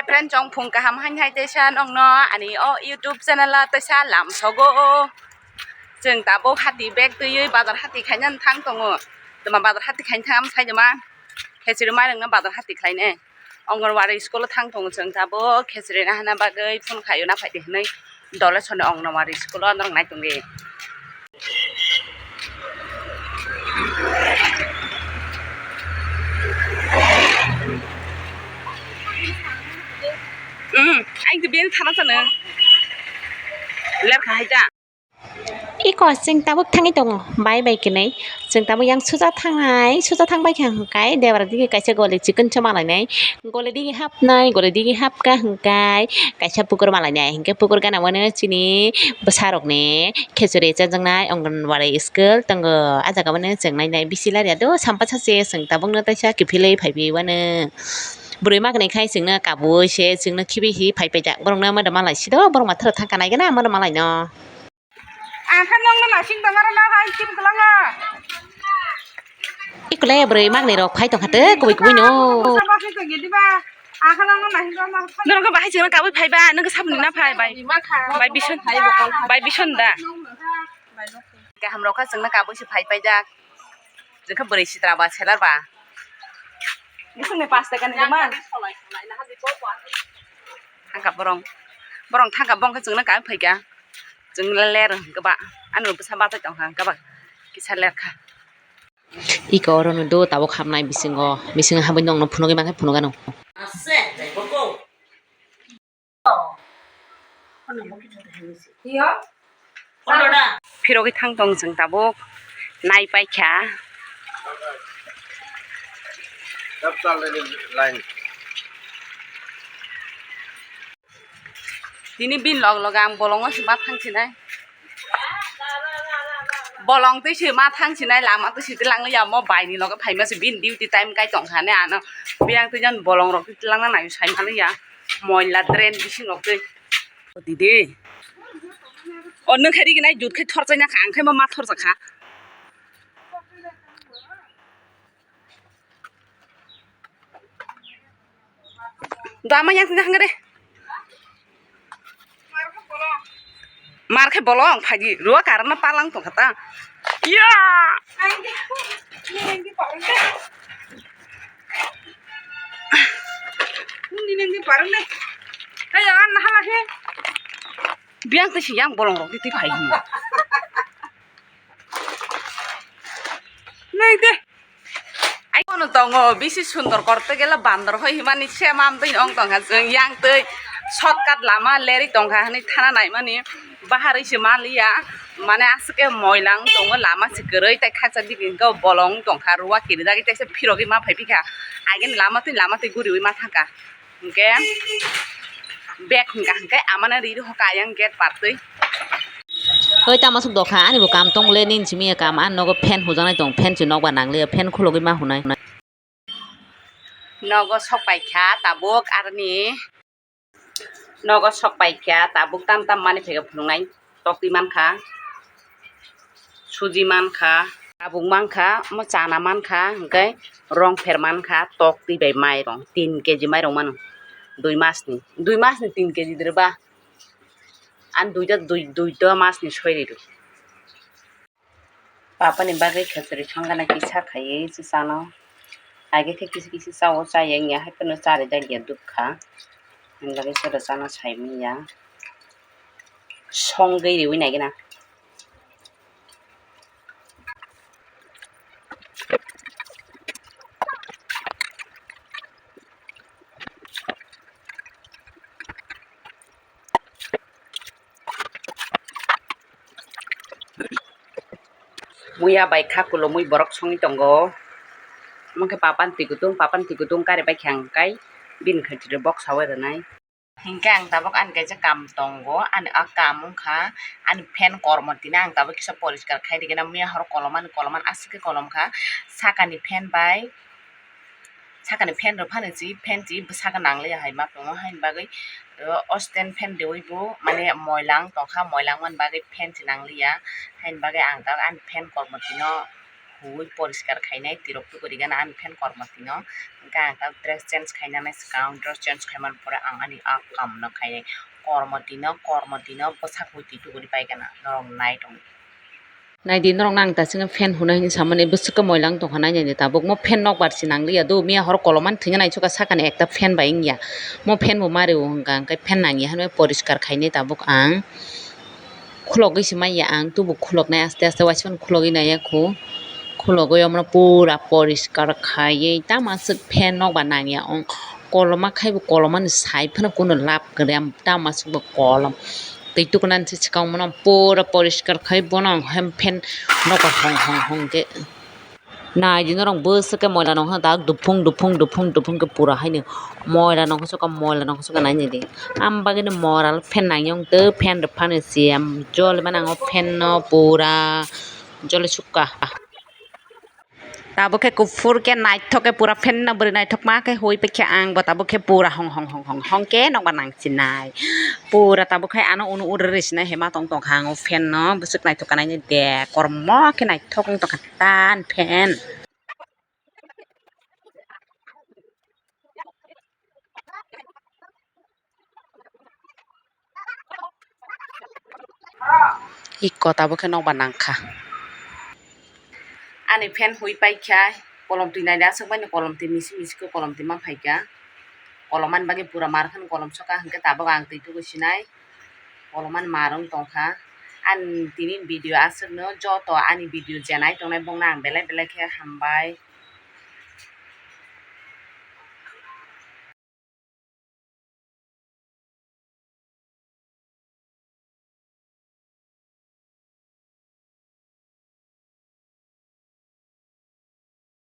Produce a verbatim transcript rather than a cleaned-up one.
Friend, chong phung kaham hain hai teisa nongno ani o YouTube channel o teisa lam sogo. Chwng tabuk hati bag twiwi bazar hati khaina thang tongo. Tama bazar hati khaina thang sai dema. Khechiri mai rwngno bazar hati khlainai. Anganwadi school o thang tongo chwng tabuk khechiri na hana bagwi phone khaio na phaidi hinwi. Dole sone Anganwadi school o norok nai tongdi. Hmm, ang to bini thana sano. Ler kha hai ta. Iko chwng tabuk thangwi tongo, bai bai kwnwi. Chwng tabuk yang suja thangnai, suja thang bai kha hwnkhe debra digi kaisa goli chikon choma lainai. Goli digi hapnai, goli digi hapkha hwnkhe kaisa pukur ma lainai. Hwnkhe pukur gana mano chini bwsarokni khechuri chajaknai Anganwadi school tongo. Ah jaga mano chwng nainai bisi lariya do, sampa sache chwng tabukno taisa kiphilwi phaiwi mano. Bwrwi maknai khai chwngno kabui se chwngno khibi hi phai paijak. Borokno modo malai sido, borok matharo thangkha naigana modo malaino. Ang khe nongno naising tong aro na hai team kwlanga. Ikole bwrwi makni rok phai tongkha tei kubui kubui no. Sama khe tong gidi ba. Ang khe nongno naising tong aro. Norok bahai chwngno kabui phai ba, nwng saboni na phai bai. Bai bison, bai bison da. Kaham rok kha chwngno kabui se phai paijak. Chwng khe bwrwi sitra ba selar ba. Bisingni pas taka ni man. Thangka borong. Borong thangka bong khe chwngno kabui phaikha. Chwng le ler hwnkhe ba, ano bwsa bathai tongkha hwnkhe ba kisa ler kha. Iko oro no do tabuk hapnai bisingo, bisingo habwi nongno phunugwi mankhe phunukgano. Phirogwi thang tong chwng tabuk nai paikha. Tini bini log loge ang bolongo se ma thang sinai. Bolong twi se ma thang sinai, lama twi se twi lang ya, mo bai ni loge phaima se bini duty time kai tong kha ne ano. Biyang twi jan bolong rok twi lang na nai sai ma ya. Moila drain bising rok twi. Didi. O nwng khe rigi nai jut khe thor chai na kha, ang khe ma ma thor cha kha. Dama yang tini hangre. Mar khe bolong phaidi ruwa karana palang tong kha ta. Ya. Nini nini parang deh. Ayo, an nahala khe. Biang twi siyang bolong rok twi phai hi. Nai de. Ai kono tongo bisi sundor korte gele bandor hoi himani se mam twi ong tong ha chwng yang twi shortcut lama leri tong kha hwnwi thana nai mani bahar wi se maliya mane aswk ke moila wng tongo lama se kwrwi tei khacha digi hwnkhe bolong wng tong kha ruwa kirijagwi teisa phirogwi ma phai phi kha agini lama twi lama twi guriwi ma thang kha. Hingke bag hingka hingke amano ri rw hoka ayang gate partwi. Hoi tamo swk dokha ani bo kam tong le nini simi ya kam ani nogo fan hujaknai tong fan se nokbar nang le fan khulogwi ma hunai. Nogo sok paikha tabuk aroni nogo sok paikha tabuk tam tam mani phaiga phunuknai. Tokti mankha, suji mankha, tabuk mankha, omo chana mankha, hwnkhe rong pher mankha, tokti bai mairong, tin keji mairong mano, dui masni, dui masni tin keji diriba, ani duita, dui, duita masni soi ridu. Papani bagwi khachwrwi songana kisa khaiwi se chano, age khe kisi kisi chao, chaya wngya, haiphano chari dakya dukha, ani bagwi soda chana sai manya. Songwi riwi naigwna. Muya bai kha kulumui borok songwi tongo. Omo khe papan twi kutung, papan twi kutung kari bai khe ang kai bini khaitwrwi bok saui rwnai. Hinkhe ang tabuk ani kaisa kam tongo, ani a kam wngkha ani fan kormo tini ang tabuk kisa poriskar khai rikhe na muya horo kolom ani kolom ani aswk khe kolom kha sakani fan bai sakani fan rok phano chwi fan chwi bwsakhe nangliya hai ma tongo haini bagwi o stand fan riui bo mane moila wng tongkha moila wngmani bagwi fan chwi nangliya haini bagwi ang tabuk ani fan kormo tino Huwi poriskar khainai, tirok tugurigana ani fan kormo tino. Hwnkhe ang ta dress change khainani swkang, dress change khaimani pore ang ani a kamno khainai. Kormo tino, kormo tino bwsak hui twi tuguri paigana, norok nai tong. Naidi norok nang ta singwi fan hwnwi hinwi samani bwswk khe moila wng tongkha nainani tabuk. Mo fan nokbar se nangliya do, miya horo kolomani thwngya naisukha sakani ekta fan bai wngya. Mo fan bo mario hwnkha hwnkhe fan nangya hinwi poriskar khainai tabuk ang. Khulogwi se manya ang, tubu khuloknai aste aste waisa phano khulogwi naiya khu. Khulogwi omono pura poriskar khaiwi tamo aswk fan nokbar nangya wng. Koloma khaibo kolomani sai phano kunu lab kwrwi, tamo aswk bo kolom. Twi tukunani se swkang bono pura poriskar khai bono ang hem fan nokbar hong hong hong khe. Naidi norok bwswk khe moila nokha dak duphung duphung duphung duphung khe pura haino moila nokha soka moila nokha soka nainani. Am bagwino moral fan nangyong tei fan rwphano se am joli mani ang o fan no pura joli sukha. Tabuk khe kuphur khe naithok khe pura fan no bwrwi naithokma khe hui paikha ang bo tabuk khe pura hong hong hong hong hong khe nokbar nangsinai. Pura tabuk khe ano unu uri ri sinai hema tong tongkha ang o fan no bwswk naithok kanaini de kormo khe naithok wng tongkha tan fan. Iko tabuk khe nokbar nangkha. Ani fan hui paikha, kolom twi naidi aswk baino kolom twi misi misi khe kolom twi ma phaikha. Kolom ani bagwi pura mar kheno kolom soka hwnkhe tabuk ang twi tugui sinai. Kolom ani mar wng tongkha. Ani tini video aswkno joto ani video je nai tongnai bongno ang belai belai khe hambai.